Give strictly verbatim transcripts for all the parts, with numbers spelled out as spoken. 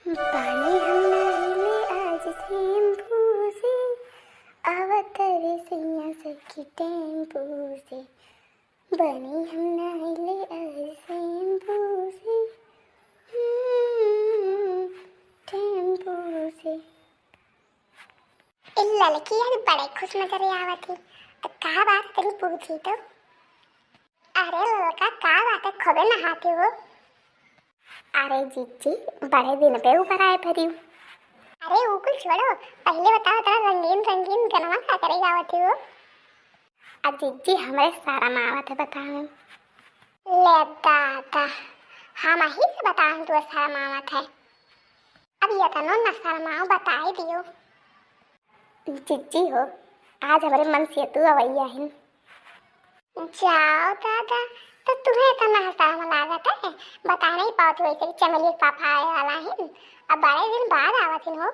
बानी हम नाइले आज शैम्पू से, आवत रे सैया सखी टेम्पू से। बानी हम नाइले आज शैम्पू से, हम्म, टेम्पू से। ए ललकी, आज बड़े खुश नजर आवत ही, त का बात तनी पूछी तो? अरे ललका, का बात है, खूबे नहाते हो? अरे जीजी, बड़े दिन पे ऊपर आए परी। अरे ऊ कुल छोड़ो, पहले बताओ, इतना रंगीन रंगीन गनवा का करे गावत हो? आ जीजी, हमरे शरम आवत है बतावे। ले दादा, हम ही से बतावे तू शरम आवत है। अब ये तनो न शरमाओ, बताई दियो। जीजी हो, आज हमरे मन से तू अवैया हिन। जाओ दादा, तो तुम्हें इतना शरम लागत है, बता नहीं पावत हो कि चमेली के पापा आए वाला हिन, अब बड़े दिन बाद आवत हिन हो।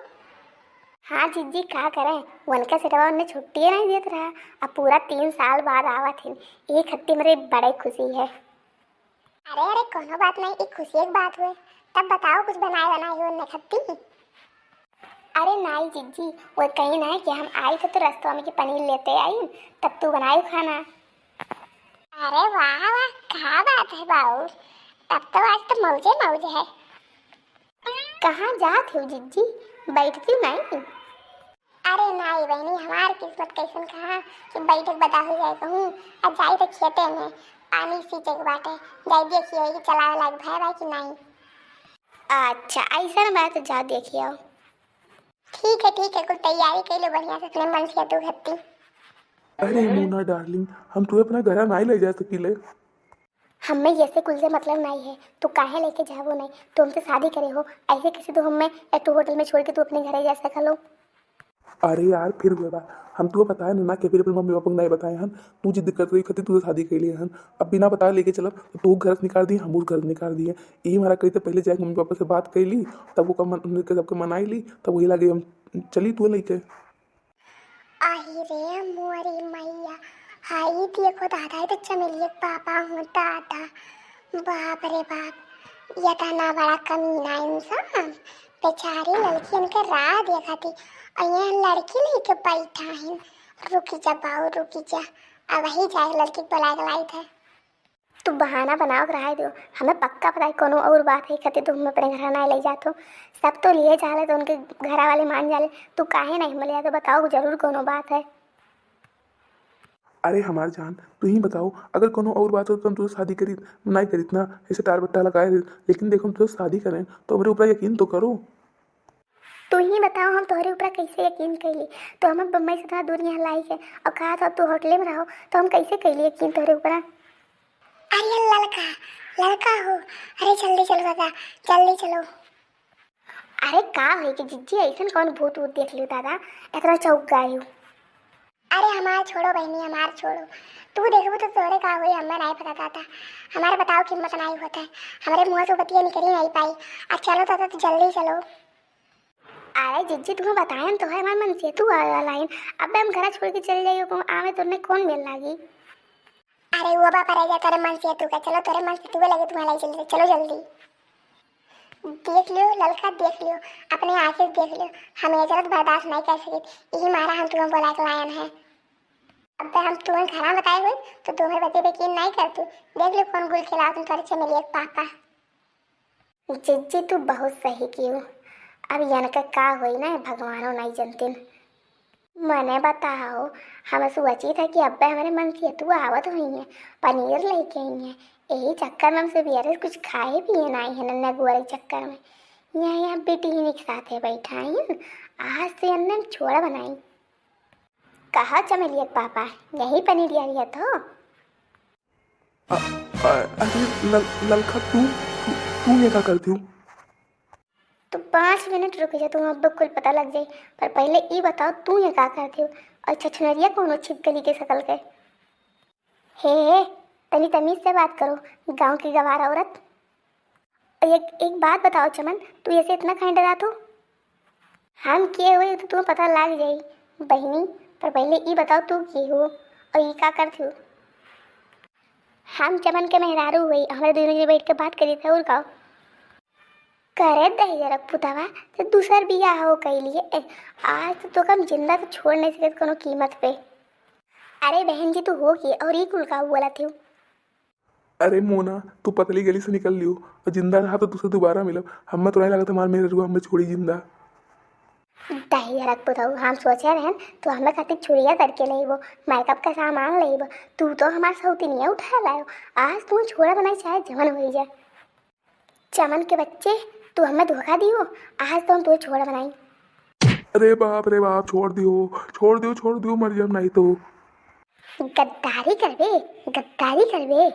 हाँ जीजी, का करें, उनका सेटवा उन्हें छुट्टिए नहीं देत रहा, अब पूरा तीन साल बाद आवत हिन, ये खत्ती हमरे बड़े खुशी है। अरे, अरे, कोनो बात नहीं, ई खुशी एक बात हुए। तब बताओ, कुछ बनाए बनाए हो न खत्ती? अरे नाई जिज्जी, वो कहीं ना है कि हम आई थे तो रस्तवा में के पनीर लेते आई, तब तू बनाए खाना। अरे वाह, वाह, का बात है बाऊ, तब तो आज तो मौजे मौज है। कहाँ जात हो जिज्जी, बैठती नहीं? अरे नाई बहनी, हमार किस्मत कैसन कहा कि बैठक बदा हो जाए कहूँ, आ जाई तो खेते में पानी सींचे के बाटे, जाई देखिए कि चलावे लायक भय बा कि नाई। अच्छा, ऐसा बात, जाओ देखिए आओ। ठीक है, ठीक है, कुल तैयारी कर लो बढ़िया से, अपने मन से तू घत्ती। अरे मोना डार्लिंग, हम तू अपना घरा नाई ले जा सकीले। हमें ऐसे कुल से मतलब नहीं है, तू काहे लेके जाबो नहीं, तू हमसे शादी करे हो, ऐसे कैसे तू हमें एक ठो होटल में छोड़ के तू अपने घरे जा सकल हो? अरे यार, फिर हुए बात, हम तुझे बताए ना, ना के फिर अपने मम्मी पापा को नहीं बताए हन, तू जिद करत रही खातिर तुझे शादी कर लिए हन, अब बिना बताए लेके चलब तो तू घर से निकाल दी, हम उस घर से निकाल दिए, यही हमारा कही तो पहले जाके मम्मी पापा से बात कर ली, तब वो कम उनके सबके मनाई ली, तब वही लगे हम चली तू लेके। आही रे मोरी मैया, हाई देखो दादा, ये तो चमेलिया के पापा हो दादा, बाप रे बाप, ये तो ना बड़ा कमीना इंसान, बेचारी लड़कियन के राह देखा थी, और यहाँ लड़की लेके बैठा है। रुकी जा बाऊ, रुकी जा, अब वही जाए लड़की के बुलाए के लाई थे। तू बहाना बनाओ के रहे दो, हमें पक्का पता है कोनो और बात है, खातिर तू हमें अपने घर ना ले जातो। सब तो लिए जाले तो उनके घर वाले मान जाले, तू काहे नहीं हमें ले जातो? बताओ, जरूर कोनो बात है। अरे हमार जान, तू ही बताओ, अगर कोनो और बात हो तो हम तुझसे शादी करीत, नहीं करीत ना, ऐसे टार बट्टा लगाए रही। लेकिन देखो, हम तुझसे शादी करें तो हमारे ऊपर यकीन तो करो। तू ही बताओ, हम तोहरे ऊपर कैसे यकीन कैली? तो हमें बम्बई से इतना दूर यहाँ लाई है और कहा था तू होटले में रहो, तो हम कैसे कैली यकीन तोहरे ऊपर? अरे ललका, ललका हो, अरे जल्दी चलो दादा, जल्दी चलो। अरे का है कि जिज्जी, ऐसन कौन भूत वूत देख लियो दादा, इतना चौक गए हो? अरे हमार छोड़ो बहनी, हमार छोड़ो, तू देखबो तो तोरे का होई, हमें नहीं पता दादा, हमारे बताओ की हिम्मत नहीं होता है, हमारे मुँह से बतिया निकल ही नहीं पाई। अब चलो दादा, तो जल्दी चलो। अरे जिज्जी, तुम्हें बताएं तो है, हमारे मन से तू आवे वाला है, अब हम घर छोड़ के चल जाइयो, को आवे तो उन्हें कौन मेल लागी? अरे वो बापा रह गया, तोरे मन से तू का, चलो तोरे मन से तू लगे, तुम्हारा ही चल, चलो जल्दी। देख लियो ललका, देख लियो, अपने आँखें देख लियो, हम ये जरूरत बर्दाश्त नहीं कर सकित, यही मारा हम तुम्हें बोला के लायन है। अब हम तुम्हें घर बताए हुए तो तुम्हें बदे यकीन नहीं कर तू। देख लियो कौन गुल खिलाओ तुम तोरे चमेलिया के पापा। जिज्जी तू बहुत सही कियो, अब यनके का होई ना भगवानो नहीं जनतिन। मने बताओ, हम सोची था कि अब्बे हमारे मन से तू आवत हुई है, पनीर लेके आई है, यही चक्कर में हम सुबेरे से कुछ खाए पिए ना आई है, नन्ना गुआ के चक्कर में। यहाँ, यहाँ बेटी ही के साथ है बैठा है, आज से अन्ने हम छोड़ा बनाई। कहा चमेलिया के पापा, यही पनीर यारी है तो? अ-, अ-, अरे लल-, ललका, तू, तू, तू ये का करती हो? तू पाँच मिनट रुक जा, तू अब कुल पता लग जाई, पर पहले ई बताओ तू ये का करती हो? और छछनरिया कौनो छिपकली के शकल के? हे, हे, तनी तमीज से बात करो, गांव की गवार औरत। एक, एक बात बताओ चमन, तू ऐसे इतना काहे डरात हो? हम के होई तो तुम्हें पता लग जाई बहिनी, पर पहले ई बताओ तू के हो और ई का करत हो? हम चमन के मेहरारू हुई, हमारे दोनों जने बैठ के बात करी थे और का। करे दहिजरक पुतवा, तो दूसर बियाह हो कइ लिए। ए, आज तो तोका हम जिंदा तो छोड़ नहीं सकत कोनो कीमत पे। अरे बहन जी, तू हो के और ई कुल का बोलत हो? अरे मोना, तू पतली गली से निकल लियो और जिंदा रहा तो तुझसे दोबारा मिलब। हमें तो नहीं लगत हमार मेहररुआ हमें छोड़ी जिंदा। दहिजरक पुतऊ, हम सोचे रहन तू हमें खातिर चूड़िया करके लेबो, मेकअप का सामान लेबो, तू तो हमार सौतिनिया उठा लायो। आज तू छोड़ा बनाई चाहे जवन होई जाए। चमन के बच्चे, तू हमें धोखा दियो, आज तो हम तुझे छोड़ा बनाई। अरे बाप रे बाप, छोड़ दियो, छोड़ दियो, छोड़ दियो, मर जाम नहीं तो। गद्दारी करबे, गद्दारी करबे।